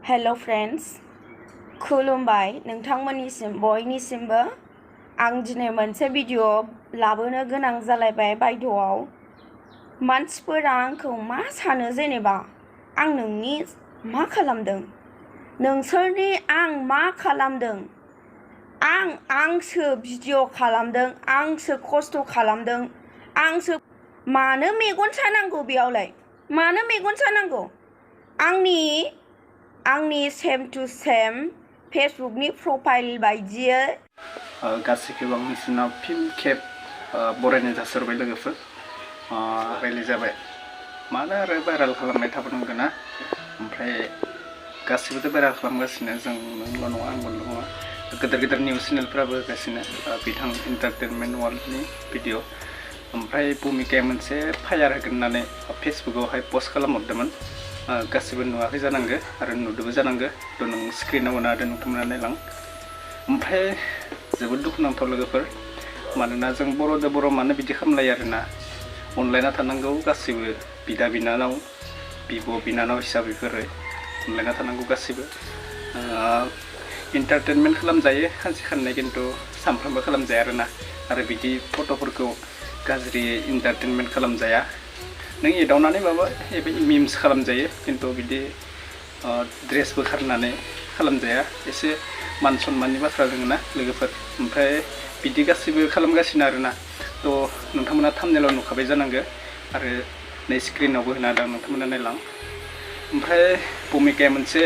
hello friends खुलुमबाय नोंथांमोननिसिम बयनिसिमबो आं दिनै मोनसे भिडिअ लाबोनो गोनां जालायबाय बायद'आव मानसिफोरा आंखौ मा सानो जेनेबा आं नोंनि मा खालामदों नोंसोरनि आं मा खालामदों आंसो भिडिअ खालामदों आंसो खस्थ' खालामदों आंसो मानो मेगन सानांगौ बेयावलाय मानो मेगन सानांगौ आंनि सेम टु सेम फेसबुकनि प्रफाइल बायदियै गासैखौबो आं नोंसोरनाव फिन खेब बरायनाय जासिहरबाय लोगोफोर रायलाय जाबाय मानो आरो भाइराल खालामबाय थाबोनांगोन ना ओमफ्राय गासैबोथ' भाइराल खालामगासिनो जों नोंल' नङा आंबो नङा गेदेर गेदेर निउस चेनेलफोराबो होगासिनो बिथां एन्टारटेनमेन्ट वार्ल्डनि भिडिअ ओमफ्राय भुमिकाया मोनसे फायार होगोन होननानै फेसबुकावहाय पस्ट खालामहरदोंमोन गासिबो नुवाखै जानांगौ आरो नुदोंबो जानांगौ थ' नों स्क्रिनाव नुदों नोंथांमोना नायलां ओमफ्राय जोबोद दुखुनांथाव लोगोफोर मानोना जों बर'जों बर' मानो बिदि खालामलायो आरोना अनलायना थानांगौ गासैबो बिदा बिनानाव बिब' बिनानाव हिसाबैफोरै अनलायना थानांगौ गासैबो एन्टारटेनमेन्ट खालामजायो खानसे खाननै खिन्थु सानफ्रोमबो खालामजाया आरोना आरो बिदि फट'फोरखौ गाज्रि एन्टारटेनमेन्ट खालामजाया नों एदावनानै माबा मिम्स खालामजायो खिन्थु बिदि ड्रेस बोखारनानै खालामजाया एसे मान सनमाननि बाथ्रा दङ ना लोगोफोर ओमफ्राय बिदि गासैबो खालामगासिनो आरोना थ' नोंथांमोना थाम्बनेलाव नुखाबाय जानांगौ आरो नै स्क्रिनावबो होना होदों नोंथांमोना नायलां ओमफ्राय भुमिकाया मोनसे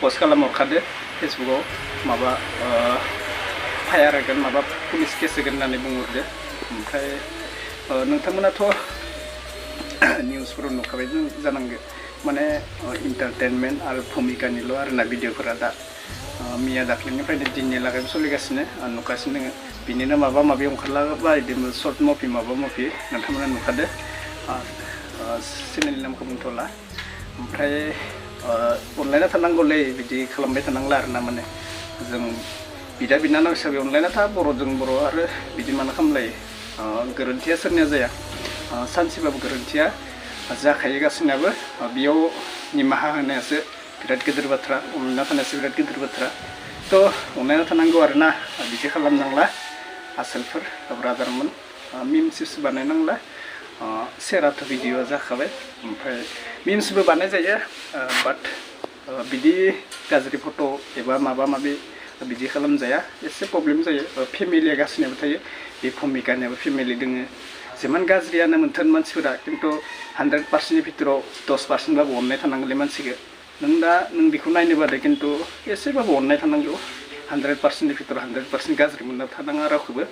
पस्ट खालामहरखादो फेसबुकाव माबा फायार होगोन माबा पुलिस केस होगोन होननानै बुंहरदो ओमफ्राय नोंथांमोनाथ' निउसफोराव नुखाबाय जानांगौ माने एन्टारटेनमेन्ट आरो भुमिकानिल' आरोना भिडिअफोरा दा मैया दाख्लैनिफ्रायनो दिननि लागायबो सोलिगासिनो नुगासिनो दङ बिनिनो माबा माबि ओंखारलाबायदोंमोन सर्ट मुभि माबा मुभि नोंथांमोना नुखादो चेनेलनि नामखौ बुंथ'ला ओमफ्राय अनलायना थानांगौलै बिदि खालामबाय थानांला आरोना माने जों बिदा बिनानाव हिसाबै अनलायना था बर'जों बर' आरो बिदि मानो खालामलायो गोरोन्थिया सोरनिया जाया सानसेबाबो गोरोन्थिया जाखायो गासैनाबो बेयाव निमाहा होनायासो बिराद गिदिर बाथ्रा अनलायना थानायासो बिराद गिदिर बाथ्रा थ' अनलायना थानांगौ आरोना बिदि खालामनांला आसोलफोर ब्रादारमोन मिम्स बानायनांला सेराथ' भिडिअआ जाखाबाय ओमफ्राय मिम्सबो बानाय जायो बाट बिदि गाज्रि फट' एबा माबा माबि बिदि खालामजाया एसे प्रब्लेम जायो फेमिलिया गासैनियाबो थायो बे भुमिकानियाबो फेमिलि दोङो जिमान गाज्रियानो मोन्थों मानसिफोरा खिन्थु 100%नि भितराव 10%बाबो अननाय थानांगौलै मानसिखौ नों बेखौ नायनो बादो खिन्थु एसेबाबो अननाय थानांगौ 100%नि भितराव 100% गाज्रि मोनना थानाङा रावखौबो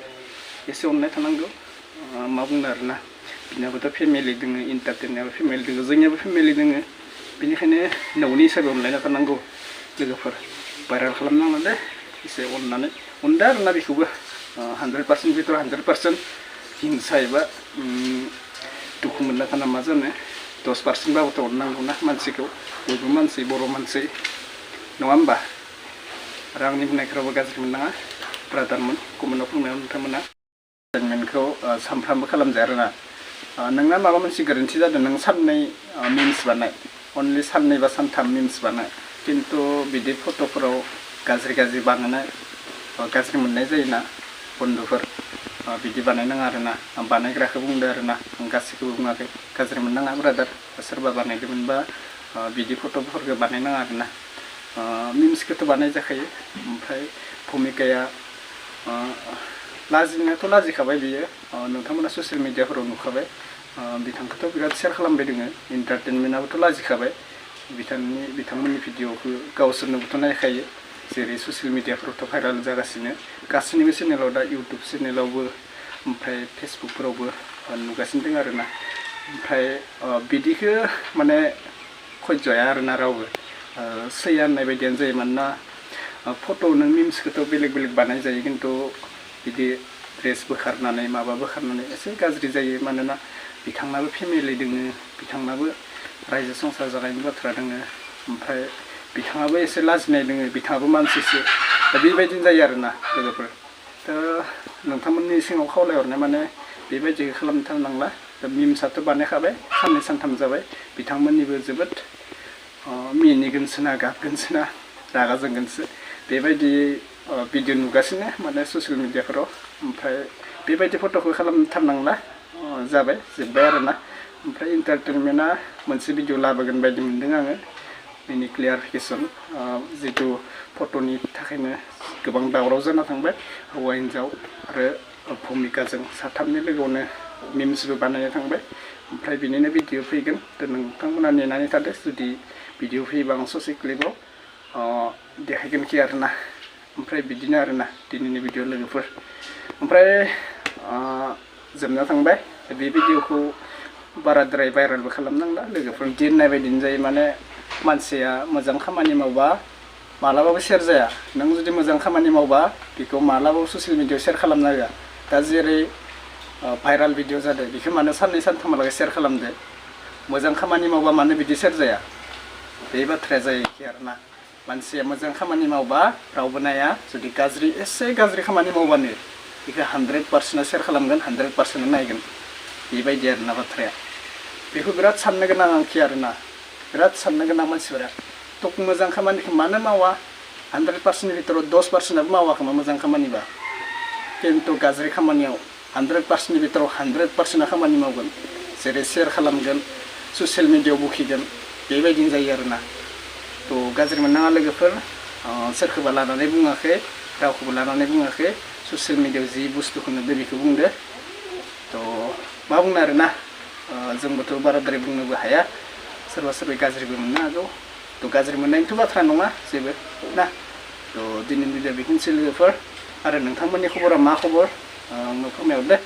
एसे अननाय थानांगौ मा बुंनो आरोना बिनियाबोथ' फेमिलि दोङो एन्टारटेननायाबो फेमिलि दोङो जोंनियाबो फेमिलि दोङो बेनिखायनो न'नि हिसाबै अनलायना थानांगौ लोगोफोर भाइराल खालामनांगौ दे एसे अननानै अनदो आरोना बेखौबो 100% भितराव 100% हिंसा एबा दुखु मोनना थाना मा जानो 10%बाबोथ' अननांगौ ना मानसिखौ बयबो मानसि बर' मानसि नङा होमबा आरो आंनि बुंनायफोरावबो गाज्रि मोननाङा ब्रादारमोन कमेन्टआव फोरमायना नोंथांमोना एन्टारटेनमेन्टखौ सानफ्रामबो खालामजाया आरोना नोंना माबा मोनसे गोरोन्थि जादों नों साननै मिम्स बानाय अनलि साननै बा सानथाम मिम्स बानाय खिन्थु बिदि फट'फोराव गाज्रि बानायनाय गाज्रि मोननाय जायोना बन्धुफोर बिदि बानायनाङा आरोना आं बानायग्राखौ बुंदो आरोना आं गासैखौबो बुङाखै गाज्रि मोननाङा ब्रादार सोरबा बानायदोंमोनबा बिदि फट'फोरखौ बानायनाङा आरोना मिम्सखौथ' बानाय जाखायो ओमफ्राय भुमिकाया लाजिनायाथ' लाजिखाबाय बियो नोंथांमोना ससियेल मिडियाफोराव नुखाबाय बिथांखौथ' बिराद शेयार खालामबाय दोङो एन्टारटेनमेन्टआबोथ' लाजिखाबाय बिथांमोननि भिडिअखौ गावसोरनोबोथ' नायखायो जेरै ससियेल मिडियाफोरावथ' भाइराल जागासिनो गासैनिबो चेनेलाव दा इउटुब चेनेलावबो ओमफ्राय फेसबुकफोरावबो नुगासिनो दङ आरोना ओमफ्राय बिदिखौ माने खयज' हाया आरोना रावबो सैया होननाय बायदियानो जायो मानोना फट' नों मिम्सखौथ' बेलेग बानाय जायो खिन्थु बिदि ड्रेस बोखारनानै माबा बोखारनानै एसे गाज्रि जायो मानोना बिथांनाबो फेमिलि दोङो बिथांनाबो रायजो संसार जानायनि बाथ्रा दोङो ओमफ्राय बिथाङाबो एसे लाजिनाय दोङो बिथाङाबो मानसिसो दा बेबायदिनो जायो आरोना लोगोफोर दा नोंथांमोननि सिङाव खावलायहरनाय माने बेबायदिखौ खालामथारनांला दा मिम्सआथ' बानायखाबाय साननै सानथाम जाबाय बिथांमोननिबो जोबोद मिनिगोनसो ना गाबगोनसो ना रागा जोंगोनसो बेबायदि भिडिअ नुगासिनो माने ससियेल मिडियाफोराव ओमफ्राय बेबायदि फट'खौ खालामथारनांला जाबाय जोब्बाय आरोना ओमफ्राय इन्टारटेनमेन्टआ मोनसे भिडिअ लाबोगोन बायदि मोन्दों आङो बेनि क्लियारिफिकेसन जितु फट'नि थाखायनो गोबां दावराव जाना थांबाय हौवा हिन्जाव आरो भुमिकाजों साथामनि लोगोआवनो मिम्सबो बानायनो थांबाय ओमफ्राय बिनिनो भिडिअ फैगोन नोंथांमोना नेनानै थादो जुदि भिडिअ फैयोबा आं ससे क्लिपाव देखायगोनखि आरोना ओमफ्राय बिदिनो आरोना दिनैनि भिडिअ लोगोफोर ओमफ्राय जोबना थांबाय बे भिडिअखौ बाराद्राय भाइरेलबो खालामनांला लोगोफोर बिदि होननाय बायदिनो जायो माने मानसिया मोजां खामानि मावबा मालाबाबो शेयार जाया नों जुदि मोजां खामानि मावबा बेखौ मालाबाबो ससियेल मिडियायाव शेयार खालामनो होआ दा जेरै भाइरेल भिडिअ जादों बेखौ मानो साननै सानथामहालागै शेयार खालामदो मोजां खामानि मावबा मानो बिदि शेयार जाया बे बाथ्राया जायोखि आरोना मानसिया मोजां खामानि मावबा रावबो नाया जुदि गाज्रि एसे गाज्रि खामानि मावबानो बेखौ 100% शेयार खालामगोन 100% नायगोन बेबायदि आरोना बाथ्राया बेखौ बिराद साननो गोनां आंखि आरोना बिराद साननो गोनां मानसिफोरा थ' मोजां खामानिखौ मानो मावा 100%नि भितराव 10%आबो मावाखोमा मोजां खामानिबा खिन्थु गाज्रि खामानियाव 100%नि भितराव 100%आ खामानि मावगोन जेरै शेयार खालामगोन ससियेल मिडियायाव बुखिगोन बेबायदिनो जायो आरोना थ' गाज्रि मोननाङा लोगोफोर सोरखौबा लानानै बुङाखै रावखौबो लानानै बुङाखै ससियेल मिडियायाव जि बुस्थुखौ नुदो बेखौ बुंदो थ' मा बुंनो आरोना जोंबोथ' बाराद्राय बुंनोबो हाया सोरबा सोरबा गाज्रिबो मोननो हागौ थ' गाज्रि मोननायनिथ' बाथ्रा नङा जेबो ना थ' दिनैनि भिडिअ बेखिनिसै लोगोफोर आरो नोंथांमोननि खबरा मा खबर आंनो फोरमायहरदो